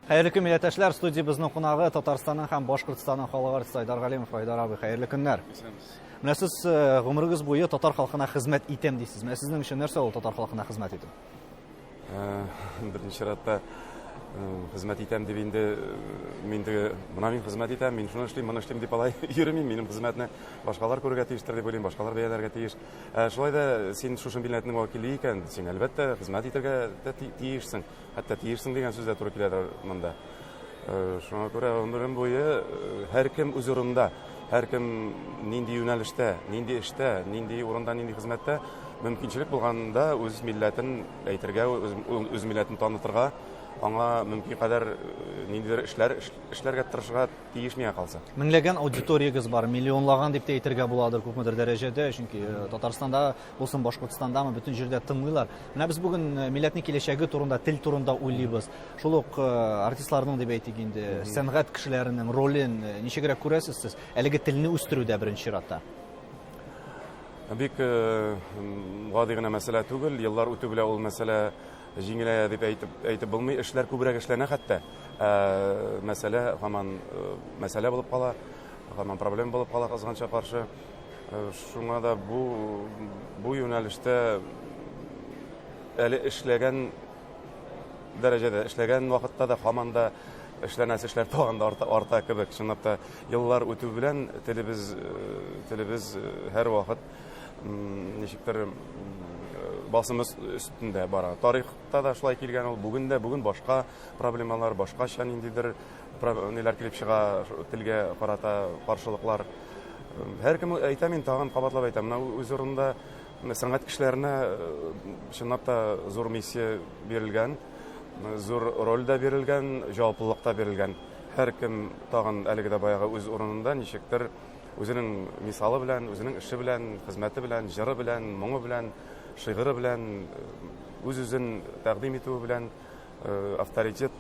Хәерле көн, милләттәшләр! Студиябезнең кунагы Татарстанның һәм Башкортстанның халык артисты Айдар Галимов. Айдар абый, хәерле көннәр. Менә сез э, гомерегез буе татар халкына хезмәт итәм дисез. Менә сезнең өчен нәрсә ул татар халкына хезмәт итү? Э, беренче чиратта э, хезмәт итәм дип инде мин теге менә мин хезмәт итәм, мин шуны эшлим, моны эшлим дип алай йөрмим. Минем хезмәтне башкалар күрергә тиештер дип уйлыйм, башкалар бәяләргә тиеш. Шулай да син шушы милләтнең вәкиле икән, син әлбәттә хезмәт итәргә дә тиешсең. Хәтта тиешсең дигән сүз дә туры киләдер монда. Э, шуңа күрә гомерем буе э, һәркем үз урынында, һәркем нинди юнәлештә, нинди эштә, нинди урында, нинди хезмәттә мөмкинчелек булганда үз милләтен әйтергә, үз, үз милләтен танытырга, аңа мөмкин кадәр э, ниндидер эшләр эшләргә тырышырга тиеш миңа калса. Меңләгән аудиториягез бар, миллионлаган дип тә әйтергә буладыр күпмедер дәрәҗәдә, чөнки Татарстанда булсын Башкортстандамы, бөтен җирдә тыңлыйлар. Менә без бүген э, милләтнең киләчәге турында, тел турында уйлыйбыз. Шул ук э, артистларның дип әйтик инде, сәнгать кешеләренең ролен э, ничегрәк күрәсез сез? Әлеге телне үстерүдә беренче чиратта. Бик гади генә мәсьәлә түгел. Еллар үтү белән ул мәсьәлә җиңеләя дип әйтеп, әйтеп булмый. Эшләр күбрәк эшләнә хәтта. Мәсьәлә һаман мәсьәлә булып кала, һаман проблема булып кала кызганча каршы. Шуңа да бу бу юнәлештә әле эшләгән дәрәҗәдә, эшләгән вакытта да һаман да эшләнәсе эшләр тагын да арта, арта кебек. Чынлап та еллар үтү белән телебез телебез һәрвакыт ничектер басым өстендә бара. Тарихта да шулай килгән ул, бүген дә, бүген башка проблемалар, башкача ниндидер ниләр килеп чыга, телгә карата каршылыклар. Һәркем әйтә, мин тагын кабатлап әйтәм, менә үз урынында сәнгать кешеләренә чынлап та зур миссия бирелгән, зур роль дә бирелгән, җаваплылык та бирелгән. Һәркем тагын әлеге дә баягы үз урынында ничектер үзенең мисалы белән, үзенең эше белән, хезмәте белән, җыры белән, моңы белән, шигыре белән, үз-үзен тәкъдим итүе белән авторитет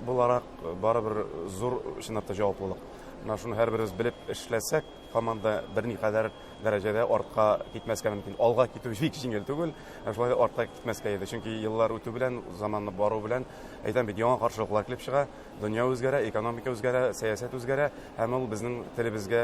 буларак барыбер зур чынлап та җаваплылык. Менә шуны һәрберебез белеп эшләсәк, һаман да берникадәр дәрәҗәдә артка китмәскә мөмкин. Алга китү бик җиңел түгел, ә шулай да артка китмәскә иде. Чөнки еллар үтү белән, заман бару белән, әйтәм бит, яңа каршылыклар килеп чыга, дөнья үзгәрә, экономика үзгәрә, сәясәт үзгәрә, һәм ул безнең телебезгә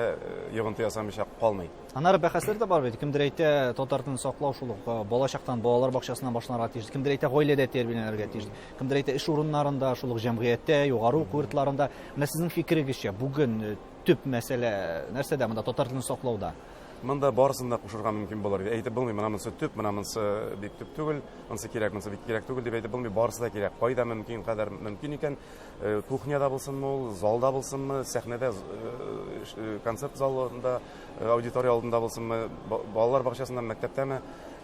йогынты ясамыйча калмый. Аннары бәхәсләр дә бар бит. Кемдер әйтә, татар телен саклау шул ук э, бала чактан балалар бакчасыннан башланырга тиеш. Кемдер әйтә, гаиләдә тәрбияләнергә тиеш. Кемдер әйтә, эш урыннарында, шул ук җәмгыятьтә, югары уку йортларында. Менә сезнең фикерегезчә, бүген э, төп мәсьәлә нәрсәдә монда татар телен саклауда? Монда барысын да кушырга мөмкин булыр. Әйтеп булмый, менә монысы төп, менә монысы бик төп түгел, монысы кирәк, монысы бик кирәк түгел дип әйтеп булмый. Барысы да кирәк. Кайда мөмкин кадәр мөмкин икән, Э, кухняда булсынмы ул, залда булсынмы, сәхнәдә, э, э, концерт залында, аудитория алдында булсынмы, балалар бакчасында, мәктәптәме,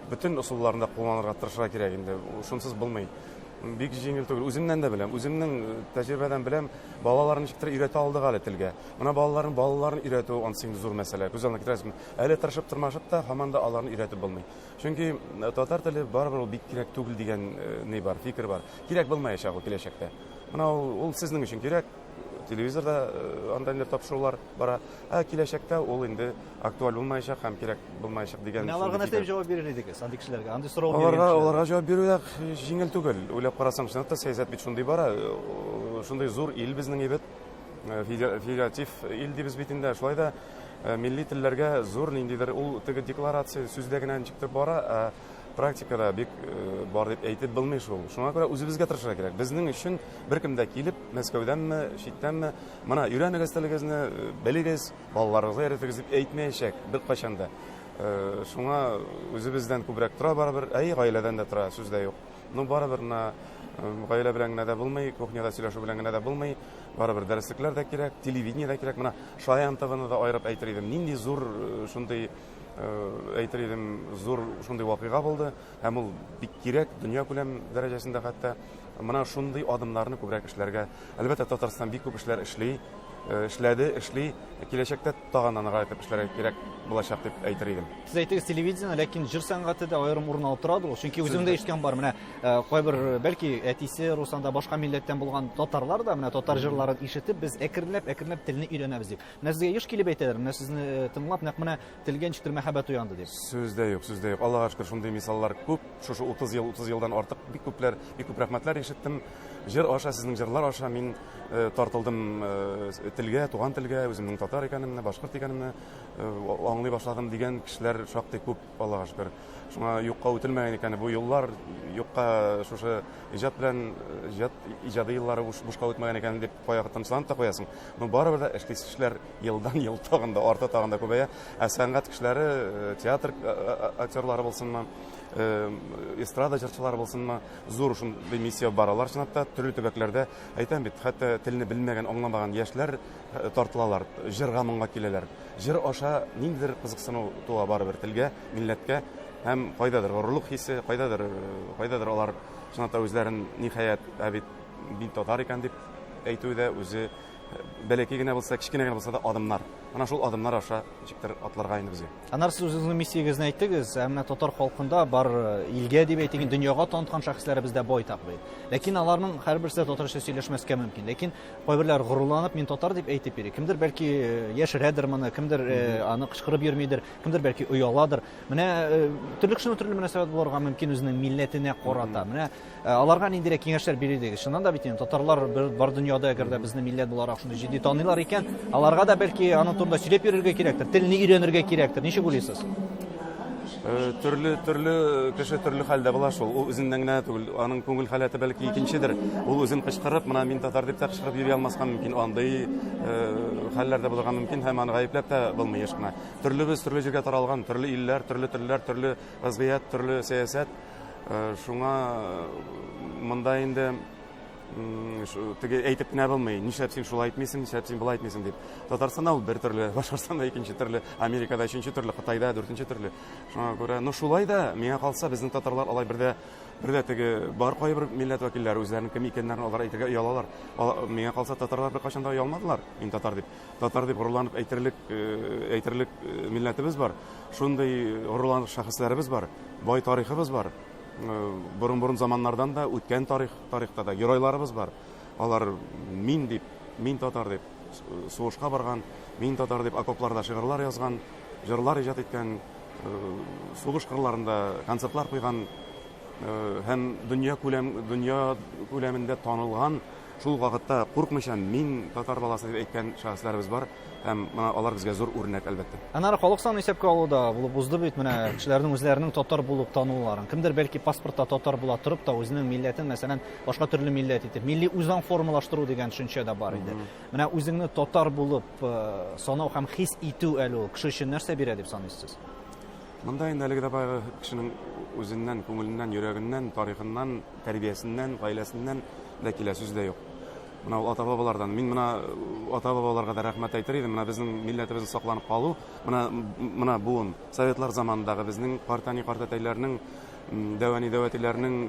бөтен ысулларын да кулланырга тырышырга кирәк инде. Шунсыз булмый. Бик җиңел түгел. Үземнән дә беләм, үземнең тәҗрибәдән беләм, балаларны ничектер өйрәтә алдык әле телгә. Менә балаларын, балаларын өйрәтү анысы инде зур мәсьәлә. Күз алдына китерәсезме? Әле тырышып тырмашып та, һаман да аларны өйрәтеп булмый. Чөнки татар теле барыбер ул бик кирәк түгел дигән ни бар, фикер бар. Кирәк булмаячак ул киләчәктә. Менә ул, ул сезнең өчен кирәк. Телевизорда э, анда инде тапшырулар бара. Ә киләчәктә ул инде актуаль булмаячак һәм кирәк булмаячак дигән. Менә аларга нәрсә дип җавап бирер идегез андый кешеләргә? Андый сорау биргән Аларга аларга җавап бирү дә җиңел түгел. Уйлап карасаң, чынлап та сәясәт бит шундый бара. Э, шундый зур ил безнең ибет. Э, федератив ил дибез бит инде. Шулай да милли телләргә зур ниндидер ул теге декларация сүздә генә ничектер бара, ә Практикада бик э, бар дип әйтеп булмый шул. Шуңа күрә үзебезгә тырышырга кирәк. Безнең өчен беркем дә килеп, Мәскәүдәнме, читтәнме, менә өйрәнегез телегезне, э, белегез, балаларыгызга өйрәтегез дип әйтмәячәк беркайчан да. Э, шуңа үзебездән күбрәк тора барыбер. Әй, гаиләдән дә тора, сүз дә юк. Ну, барыбер менә гаилә белән генә дә булмый, кухняда сөйләшү белән генә дә булмый. Барыбер дәреслекләр дә кирәк, телевидение дә кирәк. Менә Шаян ТВны да аерып әйтер идем. Нинди зур шундый Әйтер идем, зур шундый вакыйга булды һәм ул бик кирәк, дөньякүләм дәрәҗәсендә хәтта. Менә шундый адымнарны күбрәк эшләргә. Әлбәттә, Татарстан бик күп эшләр эшли, эшләде, эшли. Киләчәктә тагын да ныграк итеп эшләргә кирәк булачак дип әйтер идем. Сез әйтегез телевидение, ләкин җыр сәнгате дә аерым урын алып торадыр ул. Чөнки үзем дә ишеткән бар. Менә кайбер, бәлки, әтисе рус, анда башка милләттән булган татарлар да менә татар җырларын ишетеп, без әкренләп, әкренләп телне өйрәнәбез дип. Менә сезгә еш килеп әйтәләр, менә сезне э, тыңлап, нәкъ менә телгә ничектер мәхәббәт уянды дип. Сүз дә юк, сүз дә юк. Аллага шөкер, шундый мисаллар күп. Шушы 30 ел, 30 елдан артык бик күпләр, бик күп рәхмәтләр ишеттем. Җыр аша, сезнең җырлар аша мин тартылдым телгә, туган телгә, үземнең татар икәнемне, башкорт икәнемне аңлый башладым дигән кешеләр шактый күп, Аллага шөкер. Шуңа юкка үтелмәгән икән бу юллар, юкка шушы иҗат белән иҗат иҗади еллары бушка үтмәгән икән дип кая тынычланып та куясың. Но барыбер дә эшлисе эшләр елдан-ел тагын да арта, тагын да күбәя. Ә сәнгать кешеләре, театр актерлары булсынмы, эстрада җырчылары булсынмы, зур шундый миссия бар. Алар чынлап та төрле төбәкләрдә, әйтәм бит, хәтта телне белмәгән, аңламаган яшьләр тартылалар, җырга моңга киләләр. Җыр аша ниндидер кызыксыну туа барыбер телгә, милләткә һәм кайдадыр горурлык хисе, кайдадыр, кайдадыр алар чынлап та үзләрен ниһаять, ә бит мин татар икән дип әйтү дә үзе бәләкәй генә булса, кечкенә генә булса да адымнар. Менә шул адымнар аша ничектер атларга инде безгә. Аннары сез үзегезнең миссиягезне әйттегез, ә менә татар халкында бар илгә дип әйтик, дөньяга таныткан шәхесләребез дә байтак бит. Ләкин аларның һәрберсе татарча сөйләшмәскә мөмкин. Ләкин кайберләр горурланып, мин татар дип әйтеп йөри. Кемдер бәлки яшерәдер моны, кемдер аны кычкырып йөрмидер, кемдер бәлки ояладыр. Менә төрле кешенең төрле мөнәсәбәт булырга мөмкин үзенең милләтенә карата. Менә аларга ниндирәк киңәшләр бирер идегез? Чыннан да бит инде татарлар бар дөньяда, әгәр дә безне милләт буларак шундый җитди таныйлар икән, аларга да бәлки аның турында сөйләп йөрергә кирәктер, телне өйрәнергә кирәктер. Ничек уйлыйсыз? Төрле төрле кеше төрле хәлдә була шул. Ул үзеннән генә түгел, аның күңел халәте бәлки икенчедер. Ул үзен кычкырып, менә мин татар дип тә кычкырып йөри алмаска мөмкин. Андый хәлләр дә булырга мөмкин һәм аны гаепләп тә булмый еш кына. Төрлебез төрле җиргә таралган, төрле илләр, төрле телләр, төрле вазгыять, төрле сәясәт. Шуңа монда инде теге әйтеп кенә булмый, нишләп син шулай әйтмисең, нишләп син болай әйтмисең дип. Татарстанда ул бер төрле, Башкортстанда икенче төрле, Америкада өченче төрле, Кытайда дүртенче төрле. Шуңа күрә, ну шулай да, миңа калса, безнең татарлар алай бер дә бер дә теге бар кайбер милләт вәкилләре үзләренең кем икәннәрен алар әйтергә оялалар. Миңа калса, татарлар беркайчан да оялмадылар, мин татар дип. Татар дип горурланып әйтерлек, әйтерлек милләтебез бар. Шундый горурланырлык шәхесләребез бар. Бай тарихыбыз бар. Борын-борын заманнардан да үткән тарих, тарихта да геройларыбыз бар. Алар мин дип, мин татар дип сугышка барган, мин татар дип окопларда шигырьләр язган, җырлар иҗат иткән, сугыш кырларында концертлар куйган һәм дөнья күләм, дөнья күләмендә танылган Шул ук вакытта куркмыйча мин татар баласы дип әйткән шәхесләребез бар һәм менә алар безгә зур үрнәк, әлбәттә. Аннары халык санын исәпкә алу да булып узды бит, менә кешеләрнең үзләренең татар булып тануларын. Кемдер бәлки паспортта татар була торып та үзенең милләтен, мәсәлән, башка төрле милләт итеп, милли үзаң формалаштыру дигән төшенчә дә бар иде. Менә үзеңне татар булып санау һәм хис итү әле ул кеше өчен нәрсә бирә дип саныйсыз сез? Монда инде әлеге дә баягы кешенең үзеннән, күңеленнән, йөрәгеннән, тарихыннан, тәрбиясеннән, гаиләсеннән дә килә, сүз дә юк. Менә ул ата-бабалардан. Мин менә ата-бабаларга да рәхмәт әйтер идем. Менә безнең милләтебезнең сакланып калу, менә менә буын, советлар заманындагы безнең картәни картәтәйләрнең, дәүәни дәүәтиләрнең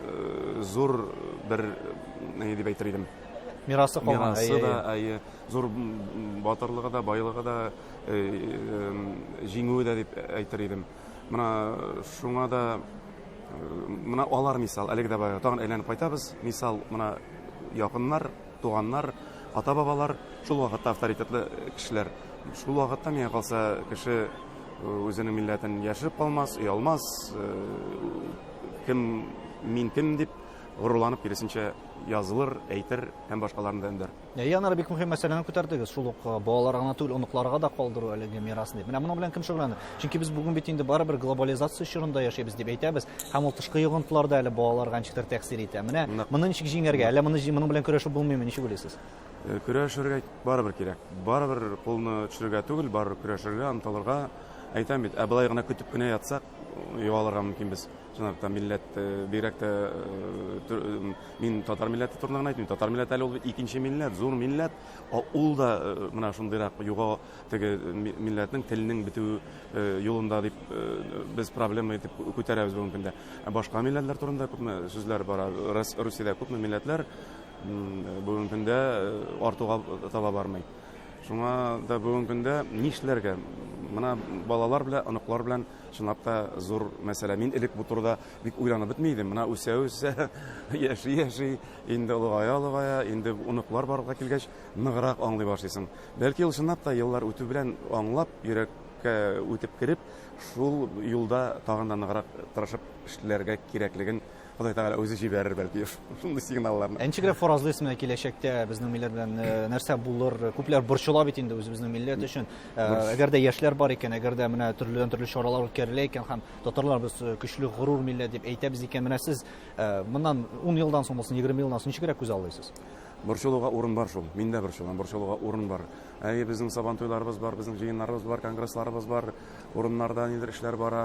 зур бер ни дип әйтер идем. Мирасы калган. Мирасы да, әйе, зур батырлыгы да, байлыгы да, җиңүе дә дип әйтер идем. Менә шуңа да менә алар мисал, әлеге дә баягы тагын әйләнеп кайтабыз. Мисал, менә якыннар, туганнар, ата-бабалар, шул вакытта авторитетлы кешеләр. Шул вакытта миңа калса, кеше үзенең милләтен яшереп калмас, оялмас, кем мин кем дип горурланып киресенчә язылыр, әйтер һәм башкаларны да өндәр. Әйе, аннары бик мөһим мәсьәләне күтәрдегез. Шул ук балаларга гына түгел, оныкларга да калдыру әлеге мирасны дип. Менә моның белән кем шөгыльләнә? Чөнки без бүген бит инде барыбер глобализация чорында яшибез дип әйтәбез, һәм ул тышкы йогынтылар да әле балаларга ничектер тәэсир итә. Менә моны ничек җиңәргә? Әллә моны моның белән көрәшеп булмыймы? Ничек уйлыйсыз? Көрәшергә барыбер кирәк. Барыбер кулны төшерергә түгел, барыбер көрәшергә, омтылырга. Әйтәм бит, ә болай гына көтеп кенә ятсак, югалырга мөмкинбез. Чынлап та милләт, бигрәк тә мин татар милләте турында гына әйтмим. Татар милләте әле ул икенче милләт, зур милләт. Ул да менә шундыйрак юга теге милләтнең теленең бетү юлында дип без проблема итеп күтәрәбез бүгенге көндә. Ә башка милләтләр турында күпме сүзләр бара. Русиядә күпме милләтләр бүгенге көндә артуга таба бармый. Шуңа да бүгенге көндә нишләргә? Менә балалар белән, оныклар белән Чынлап та зур мәсьәлә. Мин элек бу турыда бик уйланып бетми идем. Менә үсә-үсә, яши-яши, инде олыгая-олыгая, инде оныклар барлыкка килгәч, ныграк аңлый башлыйсың. Бәлки ул чынлап та еллар үтү белән аңлап, йөрәккә үтеп кереп, шул юлда тагын да ныграк тырышып эшләргә кирәклеген. Ходай Тәгалә үзе җибәрер бәлки шундый сигналларны. Ә ничегрәк фаразлыйсыз менә киләчәктә безнең милләт белән э, нәрсә булыр? Күпләр борчыла бит инде үзебезнең милләт өчен. Э, әгәр дә яшьләр бар икән, әгәр дә менә төрледән төрле чаралар үткәрелә икән һәм татарлар без э, көчле, горур милләт дип әйтәбез икән, менә сез моннан 10 елдан соң булсын, 20 елдан соң ничегрәк күз аллыйсыз? Борчылуга урын бар шул. Мин дә борчылам, борчылуга урын бар. Әйе, безнең сабан туйларыбыз бар, безнең җыеннарыбыз бар, конгрессларыбыз бар, урыннарда нидер эшләр бара.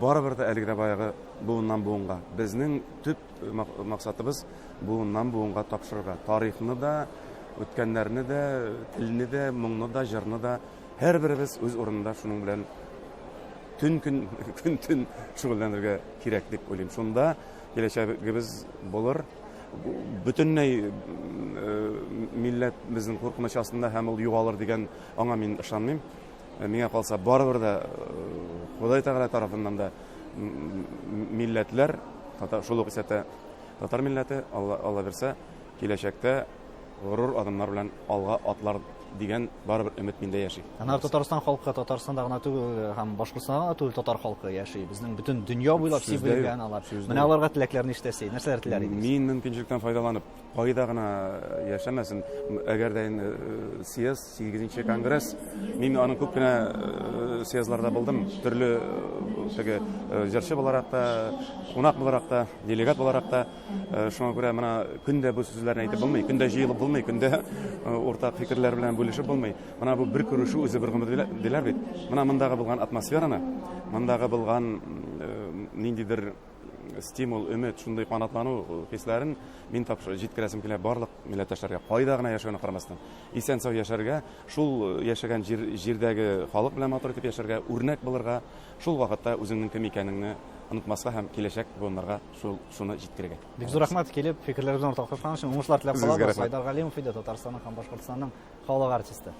Барыбер дә әлеге дә баягы буыннан буынга. Безнең төп максатыбыз буыннан буынга тапшырырга. Тарихны да, үткәннәрне дә, телне дә, моңны да, җырны да һәрберебез үз урынында шуның белән төн көн, көн төн шөгыльләнергә кирәк дип уйлыйм. Шунда киләчәгебез булыр. Бөтенләй милләт безнең куркыныч астында һәм ул югалыр дигән аңа мин ышанмыйм. Миңа калса, барыбер дә Ходай Тәгалә тарафыннан да милләтләр, шул ук исәптә татар милләте, Алла бирсә, киләчәктә горур адымнар белән алга атлар дигән барыбер өмет миндә яши. Аннары Татарстан халкы Татарстанда гына түгел һәм Башкортстанда гына түгел татар халкы яши. Безнең бөтен дөнья буйлап сибелгән алар. Менә аларга теләкләрне ишетәсе, нәрсәләр теләр идегез? Мин мөмкинчелектән файдаланып, кайда гына яшәмәсен, әгәр дә инде съезд, 8 конгресс, мин аның күп кенә съездларда булдым, төрле теге җырчы буларак та, кунак буларак та, делегат буларак та. Шуңа күрә менә көндә бу сүзләрне әйтеп булмый, көндә җыелып булмый, көндә уртак фикерләр белән бүлешеп булмый. Менә бу бер күрешү үзе бер гомер диләр бит. Менә мондагы булган атмосфераны, мондагы булган ниндидер стимул, өмет, шундый канатлану хисләрен мин тапшыр, җиткерәсем килә барлык милләттәшләргә, кайда гына яшәвенә карамастан. Исән-сау яшәргә, шул яшәгән җир, җирдәге халык белән матур итеп яшәргә, үрнәк булырга, шул вакытта үзеңнең кем икәнеңне онытмаска һәм киләчәк буыннарга шул шуны җиткерергә. Бик зур рәхмәт килеп, фикерләрегезне уртаклашкан өчен, уңышлар теләп калабыз. Айдар Галимов иде, Татарстанның һәм Башкортстанның халык артисты.